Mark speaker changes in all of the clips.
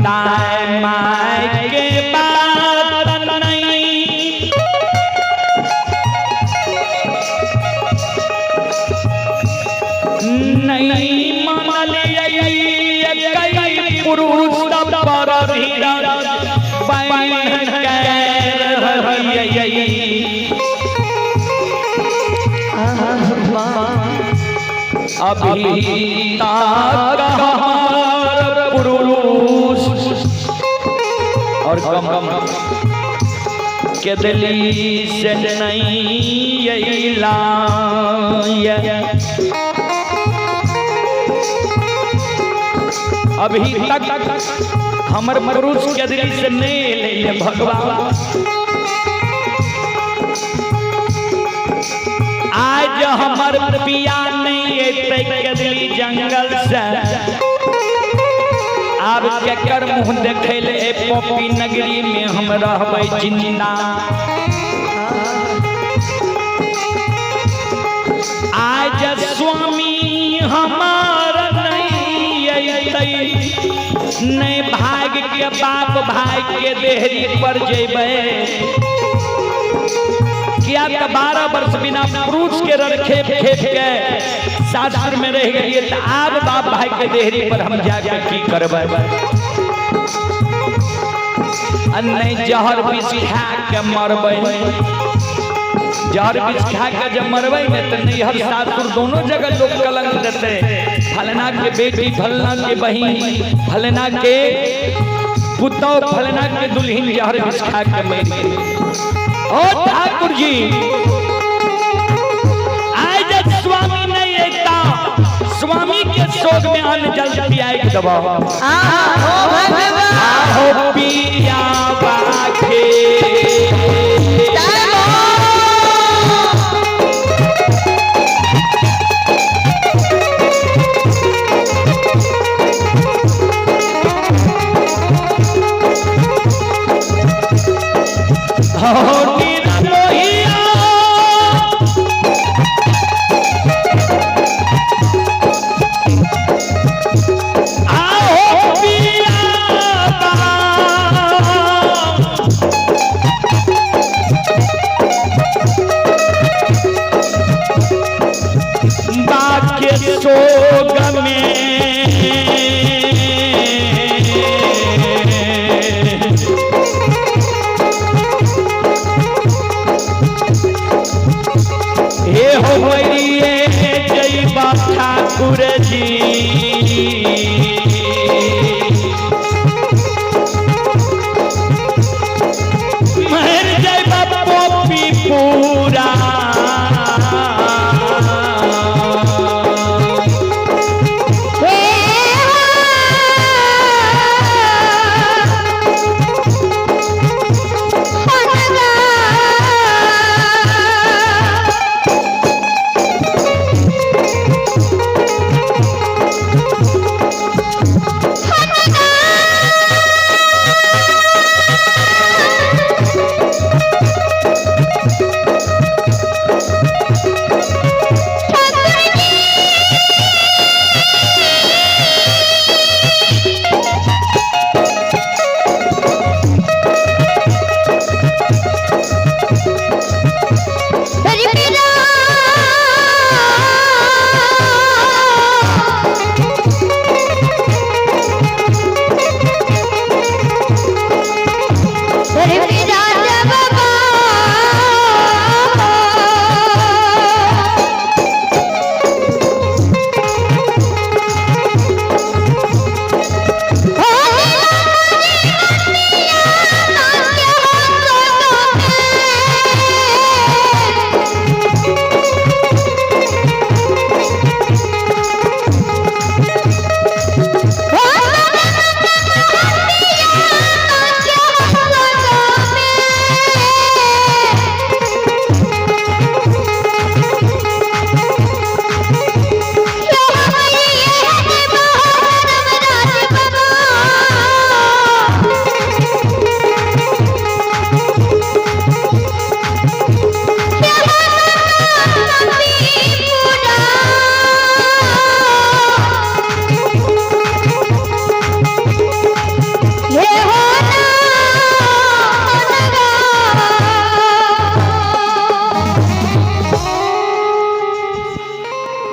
Speaker 1: दाय my के बात नहीं, नहीं मानल कई पुरुष पर धीरज बन के रहियै। अभी तक हमार पुरुष और कम कम के दिली से नहीं अइला। अभी तक हमर पुरुष के दिली से नहीं अइले भगवान। आज हमर पिया नहीं एतै कदली जंगल से, आब केकर मुंह देखै ले ए पोपी नगरी में हम रहबै जिंदा। आज स्वामी हमार नहीं एतै, नहीं भाग के बाप भाई के देहरी पर जेबै। किया तो 12 वर्ष बिना पुरुष के रखे खेप के सासुर में रह गई, तो आब बाप भाई के देहरी पर हम जाके की करबै? आ नहीं जहर विष खा के मरबै। जहर विष खा के जब मरबै ने तो नैहर सासुर दोनों जगह लोग कलंक देते, फलना के बेटी, फलना के बहिन, फलना के पुतौ, फलना के दुल्हन जहर विष खा के मर गई। ओ ठाकुर जी, आज जब स्वामी नहीं एता, स्वामी के शोक में अन्न जल पियाए के दबाओ।
Speaker 2: आहो भगवान।
Speaker 1: आहो पिया बाखे।
Speaker 2: जय हो।
Speaker 1: हो निर्मोहिया, आहो पिया बा। बाके सोग में हे हो मरिए जय ठाकुर जी। मर जय पोपी पूरा।
Speaker 2: हे भगवान।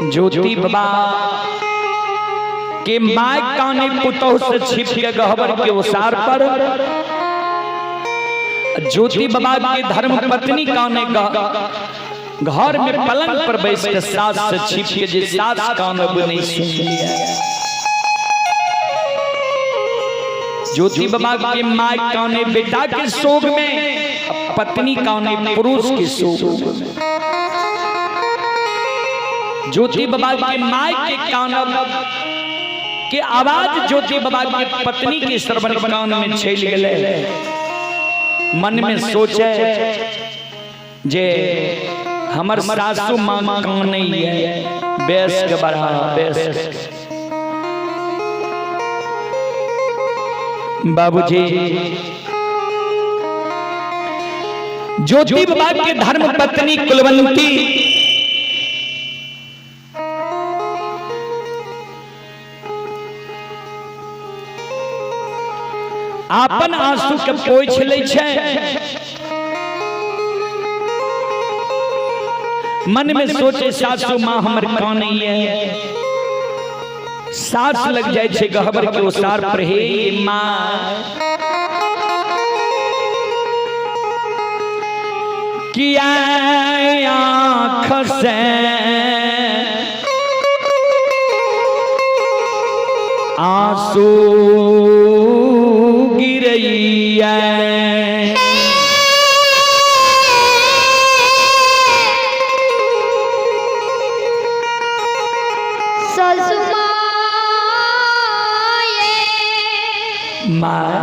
Speaker 1: ज्योति बाबा के my काने पुतोह से छिप के गहबर के उसार पर, ज्योति बाबा के धर्म पत्नी काने घर में पलंग पर बैठ के सास से छिप के, जे सास कान अब नहीं सुन लिया। ज्योति बाबा के my काने बेटा के शोक में, पत्नी काने पुरुष के शोक में। ज्योति बाबा के my के कान के आवाज ज्योति बाबा के पत्नी के श्रवण कान में चल गए। मन में सोचे जे हमर सासू माँ कान नहीं है, बेस के बढ़ा बेस। बाबूजी ज्योति बाबा के धर्म पत्नी कुलवंती आपन आंसू के पोछ लै छै, मन में सोचे सासू माँ हमर कान है। सास लग जाए छै गहबर के ओसार पर, हे माँ किया आँख से आंसू गिरैया। माँ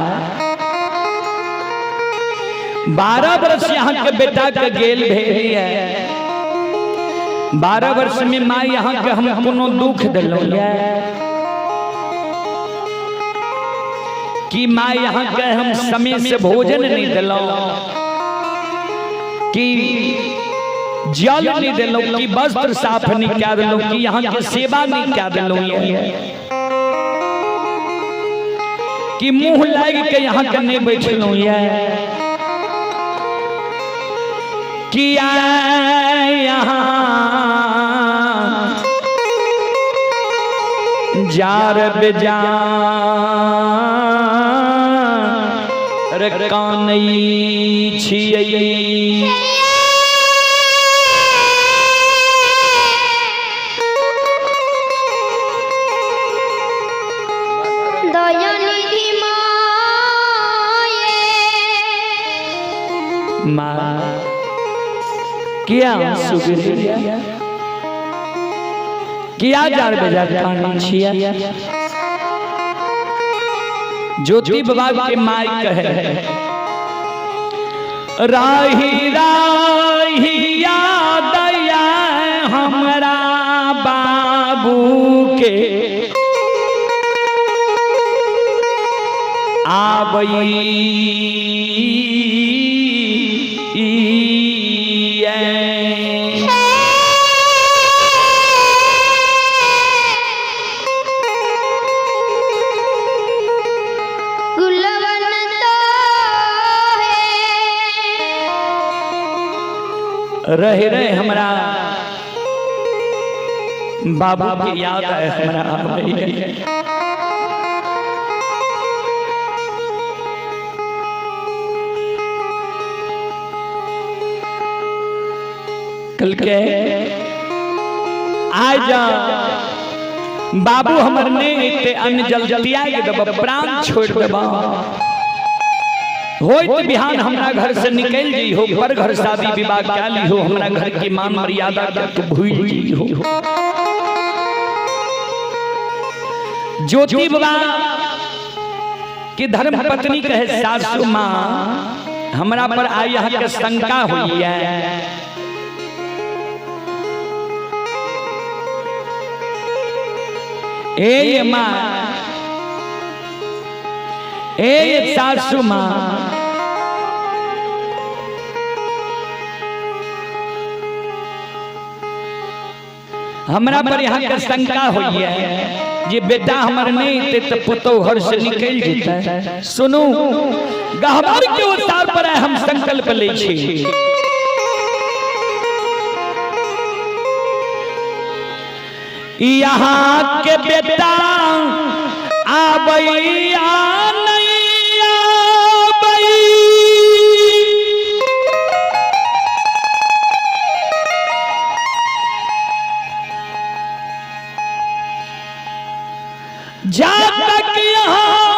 Speaker 1: 12 वर्ष यहाँ के बेटा के गेल भेल है। 12 वर्ष में माँ यहाँ के हम कोनो दुख दिलौं कि माँ यहाँ के हम समय से भोजन नहीं दिलौं, कि जल नहीं दिलौं, कि वस्त्र साफ नहीं क्या दिलौं, कि यहाँ के सेवा नहीं क्या दिलौं, कि मुंह लाग के यहाँ के नहीं बैठलौं कि यहाँ जार बेजार कानई छियै। माँ किया आंसू गिरैया, किया जार बेजार कानै छियै। ज्योति बाबा के माई कहे राही राही दया हमरा बाबू के आबई। रहे रहे हमरा बाबू के याद आए हमरा आबई। कल के आ जा बाबू हमर नहीं ते अन्न जल त्याग देब, प्राण छोड़ देब। होइत बिहान हमरा घर से निकल जी हो, पर घर शादी विवाह क्या ली हो, हमरा घर की मान मर्यादा के तू भूल जी हो। ज्योति बाबा की धर्म पत्नी कहे सासू माँ हमरा पर आई यहाँ के शंका हुई है। ए माँ, ए सासू माँ, हमरा पर यहाँ के शंका हुई है जे बेटा हमर नहीं ते पुतोह घर से निकल जेतै। सुनू गहबर के उतार पर हम संकल्प लै छी। यहाँ के बेटा आबैया नहीं आबई। जा तक यहाँ